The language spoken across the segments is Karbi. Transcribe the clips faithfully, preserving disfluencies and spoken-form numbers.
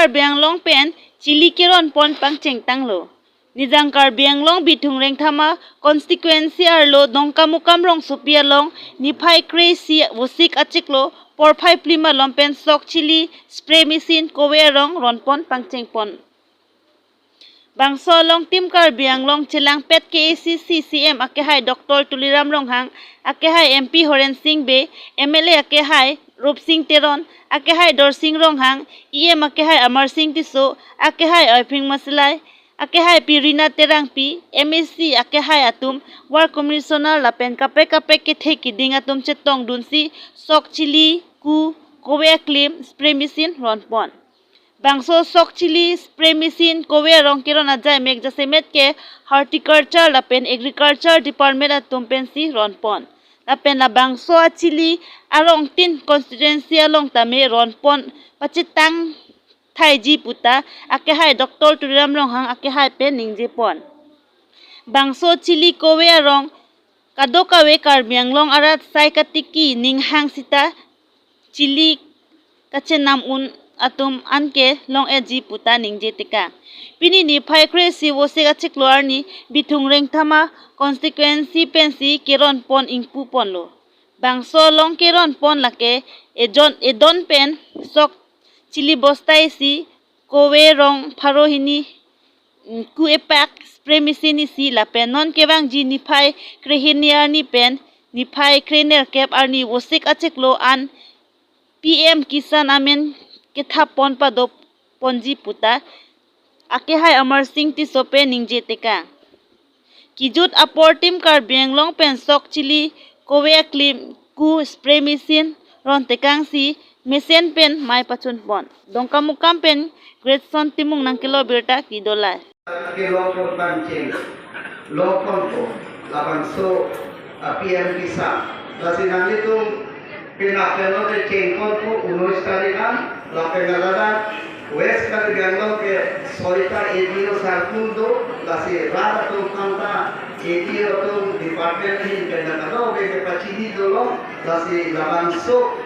Karbi Anglong pen chili keron pon pangcheng tanglo. Nijang Karbi Anglong Bithung Rengthama constituency arlo Dongkamukam rongsopi along niphai kre-isi Vosik achiklo porphai phli malom pen sok chili spray machine kove arong ron pon pangcheng pon. Bangso along Team Karbi Anglong chelangpet K A C C C M akehai Doctor Tuliram Ronghang, akehai M P Horen Sing Bey, M L A akehai Rupsing Teron, akehai Dorsing Ronghang, E M akehai Amarsing Tisso, akehai Oiphing Masalai, akehai Pi Rina Terangpi, M A C akehai atum, Ward Commissioner lapen kaprek kaprek kethe kiding atum chetongdunsi sok chili ku kove aklim spray machine ron pon. Bangso sok chili spray machine kove arong keron ajai mek jasemet ke Horticulture lapen Agriculture Department atum pensi ron pon. Lapen labangso achili arong tin constituency along tame ron pon pachetang thaiji puta akehai Doctor Tuliram Ronghang akehai pen ningje pon. Bangso chili kove arong kadokave Karbi Anglong arat sai katiki ning hang sita chili kachenam un atum anke long-etji puta ningje tekang. Pini niphai kre-isi Vosik achiklo arni Bithung Rengthama constituency pensi keron pon ingpu ponlo. Bangso along keron pon lake ejon edon pen sok chili bosta isi kove rong pharo hini, mm, ku epak spray machine isi lapen non kevangji niphai krehini arni pen niphai krenerkep arni Vosik achiklo an P M Kisan amen kethap pon pado ponji puta akehai Amarsing Tisso pen ningje tekang. Kejut apor Team Karbi Anglong pen sok chili kove aklim ku spray machine ron tekangsi mesen pen mei pachun pon. Dongkamukam pen Greatson Timung nangkelo birta kedo lai. Kelong pon pangcheng, long ponpo, labangso, ah, P M Kisan. Lasi nanglitum penap pen lote cheng ponpo, unois tarik an, lapen ladak West Karbi Anglong ke soita A D O circle do, lasi rat atum aphan ta A D O atum department ahin pen kadokave kepachini dolo, lasi labangso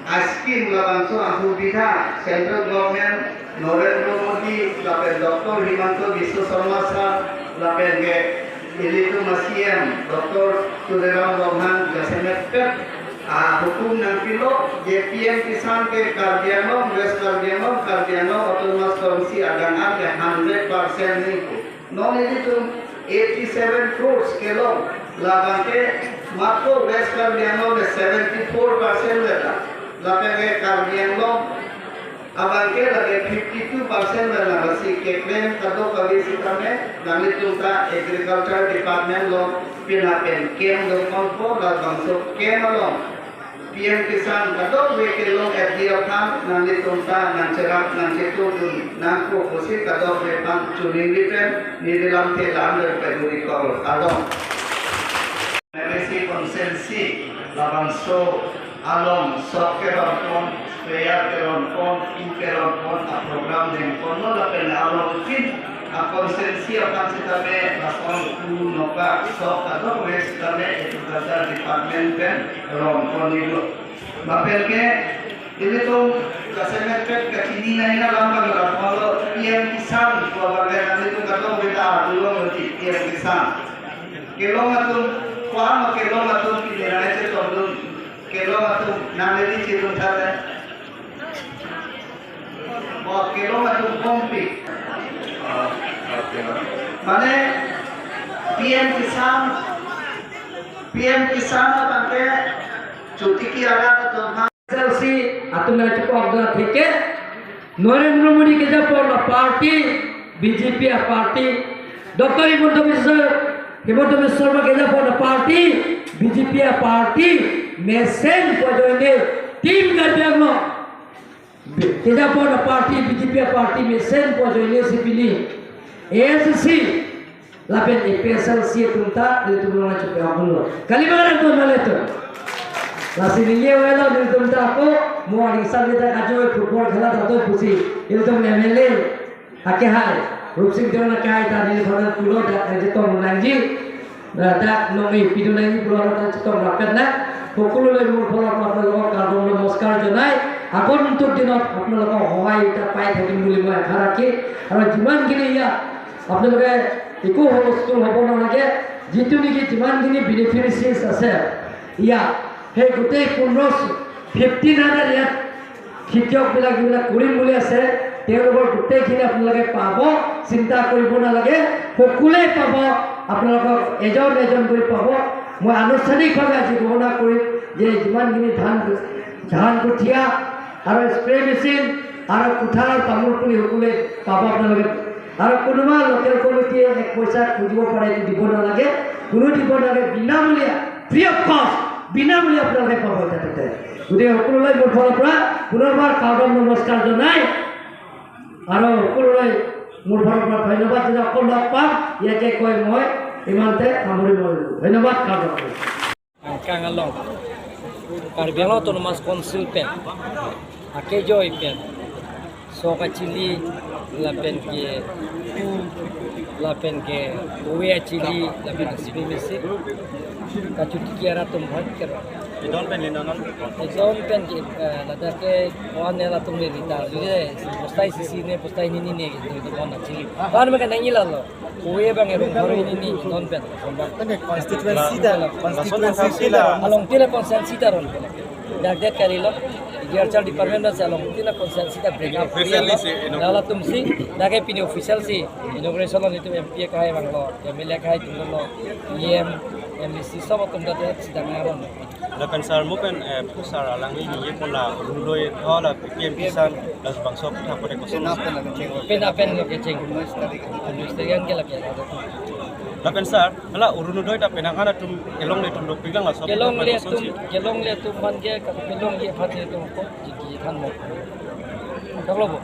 a-scheme labangso asubidha Central Government, Narendra Modi lapen Doctor Himanta Biswa Sarma sir lapen ke ilitum a-C M Doctor Tuliram Ronghang jasemet pet ahukum nangpilo, je P M Kisan ke Karbi Anglong, West Karbi Anglong, Karbi Anglong Autonomous Council adang an ke hundred percent nangpo. Non ilitum eighty seven crores kelong, labang ke matro West Karbi Anglong ke seventy four percent vela, lapen ke Karbi Anglong abang ke lake fifty two percent vela, lasi keklem kadokave sitame nanglitum ta Agriculture Department along penap pen camp do ponpo, labangso camp along P M Kisan kadokave kelong-etji aphan nanglitum ta nangcherap nangchetudun nangpo pusi kadokave aphan choningri pen neli lamthe lam-er pajuri kol along. M A C constituency labangso along sok keron pon, sprayer keron pon, ku keron pon aprogram deng ponlo lapen along tin a-constituency aphan sitame lason ku nokak sok kadokave sitame Agriculture Department pen ron pon nilo. Lapen ke ilitum kasemet pet kachini nai na lam bang la pon lo P M Kisan ko bang ke nanglitum kadokave ta dulong lo di P M Kisan. Kelong atum, ko-an ma kelong atum pini rai chetongdun, kelong atum nangli chetong thare. Oh, kelong atum bompi. Mane P M Kisan, P M Kisan abang ke chotiki arat atum ha. Chelsea atum nangchepok do theke Narendra Modi kejapon a-party B J P a-party, Doctor Himanta Biswa, Himanta Biswa Sarma kejapon a-party B J P a-party mesen pu ajoine Team Karbi Anglong kejapon a-party B J P a-party mesen pu ajoine si pini A S C lapen A P H L C atum ta nelitum along nangchepe-ok lo. Kali bang atum male atum. Lasi neli ave lo nelitum ta ako mo aning san neli ta ajo football khela ta do pusi. Nelitum M L A akehai Rupsing Teron akehai ta neli thona pulo ta nangchetong nangji. Dak nong-e pidun nangji pulo ta chetong rapet na. Hokulu le mo pulo ta lo kardom namaskar jonai. আগন্তুক দিনত আপোনালোকৰ সহায় এটা পাই থাকিম বুলি মই আশা ৰাখিম। আৰু যিমানখিনি ইয়াত আপোনালোকে একো হুলস্থুল হ'ব নালাগে, যিটো নেকি যিমানখিনি বেনিফিচিয়াৰীজ আছে ইয়াত, সেই গোটেই পোন্ধৰ, ফিফটিন হাণ্ড্ৰেড ইয়াত শিক্ষকবিলাক যিবিলাক কৰিম বুলি আছে, তেওঁলোকৰ গোটেইখিনি আপোনালোকে পাব। চিন্তা কৰিব নালাগে, সকলোৱে পাব, আপোনালোকক এজন এজন কৰি পাব। মই আনুষ্ঠানিকভাৱে আজি ঘোষণা কৰিম যে যিমানখিনি ধান, ধান কঠীয়া আৰু স্প্ৰে মেচিন আৰু কুঠাৰ, তামোল পুলি সকলোৱে পাব আপোনালোকে। আৰু কোনোবা লোকেল কমিটিয়ে এক পইচা খুজিব পাৰে, এইটো দিব নালাগে, কোনো দিব নালাগে, বিনামূলীয়া, ফ্ৰী অফ কষ্ট, বিনামূলীয়া আপোনালোকে পাব ইয়াতে। গতিকে সকলোলৈ মোৰ ফালৰ পৰা পুনৰবাৰ কাৰ্ডম নমস্কাৰ জনাই আৰু সকলোলৈ মোৰ ফালৰ পৰা ধন্যবাদ জনাই আকৌ লগ পাম। ইয়াকে কৈ মই ইমানতে সামৰিব লাগিব। ধন্যবাদ, কাৰ্ডম। Angkang along Karbi Anglong Autonomous Council pen akejoi pen sok achili lapen ke pu lapen ke kove achili lapen aspi misi kachutiki arat atum bhai kero. Idon pen lino non. Idon pen ke, eh, ladak ke one el atum le rita. Jadi postai sisi ne, postai nini ne gitu, itu bon achili. Kan mereka nangji lalo. Kove abang erung baru ini ni non pen. Constituency ta, constituency ta. Along tila constituency ta ron. Dak det kali lo. Agriculture department ta si along tila constituency ta break up. Officially si inauguration. Latum si, dak ke pini official si inauguration lo, nitum M P akhai vanglo, M L A akhai dun lo, E M, M A C sob atum dak det si dak nang ron. Lapen sir, mo pen, eh, pu sir alangli ningje pon la Orunodoi, oh, la P M Kisan, la bangso kutha pore koson. Pen apen lo kecheng. Unis tarik an ke lake. Lapen sir, la Orunodoi ta penang an atum kelongle atum dopik lang la sob. Kelongle atum, kelongle atum man ke, kelongle aphan atum ko jiki than mo. Kaklo bo.